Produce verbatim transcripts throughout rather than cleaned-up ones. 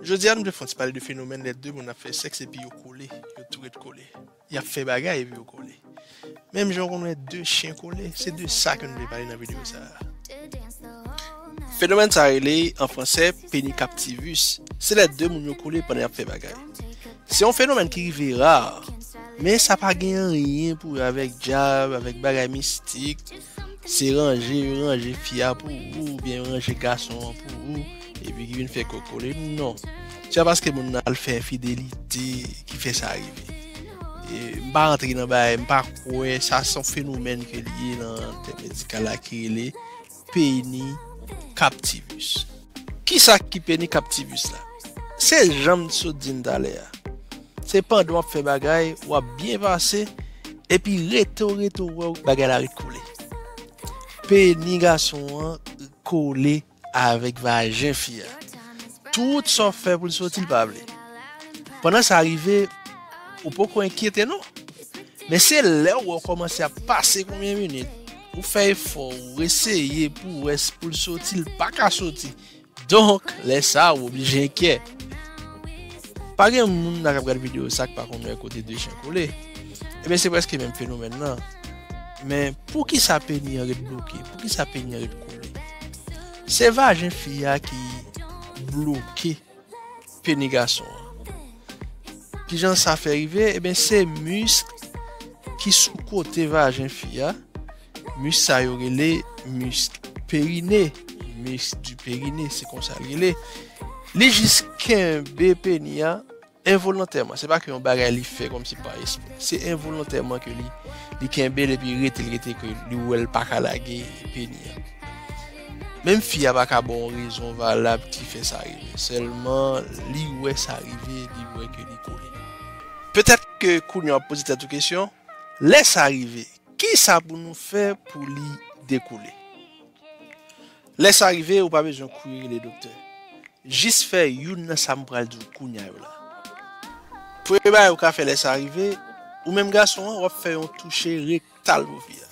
Jodi a, nou te fè yon ti pale de fenomèn lè de moun ap fè sèks epi yo kole, yo tou ret kole. Y ap fè bagay epi yo kole. Menm jan w konn wè de chen kole, se de sa ke nou vle pale nan videyo sa a. Fenomèn sa a rele, an fransè, pénis captivus. Se lè de moun yo kole pandan y ap fè bagay. Se yon fenomèn ki rive ra, men sa pa gen anyen pou wè avèk dyab, avèk bagay mistik. Se ranje yo ranje fi a pou ou, oubyen yo ranje gason an pou ou, epi ki vin fè kòkole. Non. Se pa paske moun nan al fè enfidelite ki fè sa rive. E, m pa rantre nan bagay, m pa kwè, sa se yon fenomèn ke li ye nan tèm medikal la ki rele pénis captivus. Kisa ki pénis captivus la? Se jan m sot di n talè a. Se pandan w ap fè bagay, w ap byen pase, epi rete w rete w wè bagay la ret kole. Pénis gason an kole avèk vajen fi a. Tout sa w fè pou l soti, l pa vle. Pandan sa rive, ou poko enkyete non. Men se lè w wè w kòmanse ap pase konbyen minit, ou fè efò, ou eseye pou w wè s-, pou l soti, l pa ka soti. Donk, lè sa a, ou oblije enkyè. Pa gen moun la k ap gade videyo sa k pa konn wè kote de chen kole. Ebyen, se prèske menm fenomèn nan. Men, poukisa pénis an ret bloke? Poukisa pénis an ret kole? Se vajen fi a ki bloke pénis gason an. Kijan sa fè rive? Ebyen, se misk ki sou kote vajen fi a. Misk sa yo rele misk perine, misk di perine, se konsa l rele. Li jis kenbe pénis a envolontèman. Se pa ke yon bagay li fè kòmsi pa espre. Se envolontèman ke li, li kenbe l epi rete, l rete ke li wè l pa ka lage pénis an. Menm fi a pa ka ba w yon rezon valab ki fè sa rive. Sèlman, li wè sa rive, li wè ke li kole. Petèt ke kounye a w ap poze tèt ou kesyon, lè sa rive, kisa pou nou fè pou li dekole? Lè sa rive, ou pa bezwen kouri rele doktè. Jis fè youn nan sa m pral di w kounye a yo la. Premye bagay ou ka fè lè sa rive, ou menm gason an, w ap fè yon touche rektal pou fi a.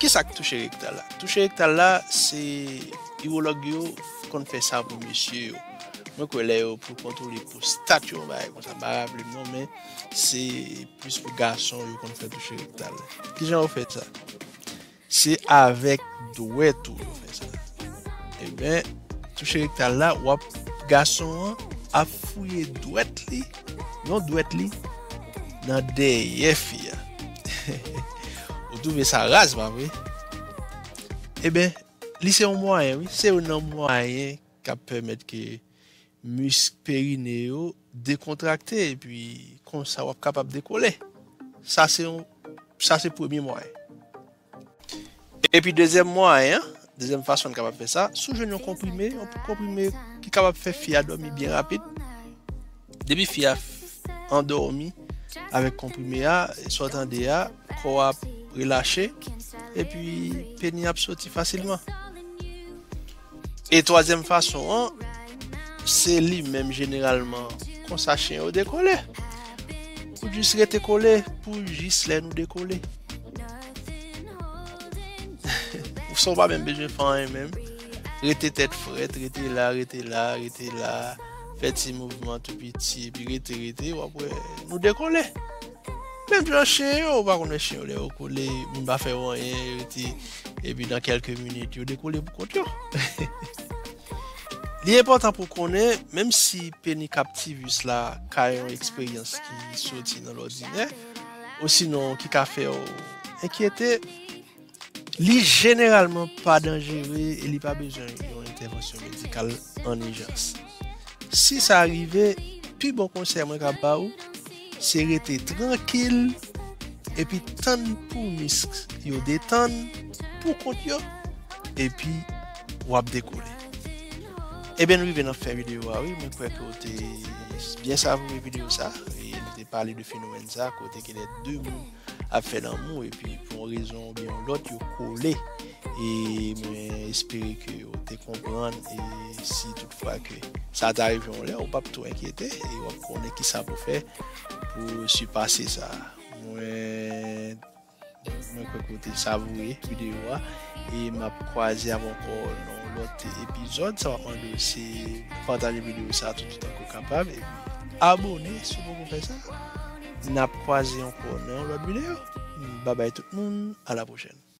Kisa k touche rektal la? Touche rektal la, se iwològ yo konn fè sa pou mesye yo. Mwen kwè lè yo pou kontwole pwostat yo, yon bagay konsa, m pa raple m non, men se plis pou gason yo konn fè touche rektal. Kijan yo fè sa? Se avèk dwèt ou yo fè sa. Ebyen, touche rektal la, w ap, gason an ap fouye dwèt li, yon dwèt li, nan dèyè fi a. Ou twouve sa raz, pa vre? Ebyen, li se yon mwayen, wi. Se youn nan mwayen k ap pèmèt ke misk perine yo dekontrakte, epi konsa w ap kapab dekole. Sa se yon, sa se premye mwayen. Epi dezyèm mwayen an, dezyèm fason n kapab fè sa, si w jwenn yon konprime, yon konprime ki kapab fè fi a dòmi byen rapid. Depi fi a f-, andòmi avèk konprime a, sa w tande a, kò a ap relache, epi peni ap soti fasilman. E twazyèm fason an, se li menm jeneralman, konsa chen yo dekole. Ou jis rete kole pou jis lè nou dekole. Ou san w pa menm bezwen fè anyen menm. Rete tèt frèt, rete la, rete la, rete la. Fè ti mouvman tou piti, epi rete, rete, w ap wè, nou dekole. Menm jan chen yo, ou pa konnen chen yo lè yo kole, moun pa fè yo anyen, yo rete, epi nan kèlke minit, yo dekole pou kont yo. Li enpòtan pou konnen, menm si peni kaptivis la ka yon eksperyans ki soti nan lòdinè, osinon ki ka fè w enkyete, li jeneralman pa danjere e li pa bezwen yon entèvansyon medikal an ijans. Si sa rive, pi bon konsèy mwen ka ba ou, se rete trankil epi tann pou misk yo detann pou kont yo, epi w ap dekole. Ebyen, nou rive nan fen videyo a, wi. Mwen kwè ke w te byen savoure videyo sa. E nou te pale de fenomèn sa, kote ke lè de moun ap fè lanmou, epi pou yon rezon oubyen yon lòt, yo kole. E mwen espere ke w te konprann, e si toutfwa ke sa ta rive yon lè, ou p ap twò enkyete, e w ap konnen kisa pou fè pou sipase sa. Mwen Mwen kwè ke w te savoure videyo a. E m ap kwaze avè w ankò nan yon lòt epizòd. Sa m ap mande w se pataje videyo sa a toutotan ke w kapab. Epi abòne si w poko fè sa. N ap kwaze ankò nan yon lòt videyo. Babay tout moun. A la pwochèn.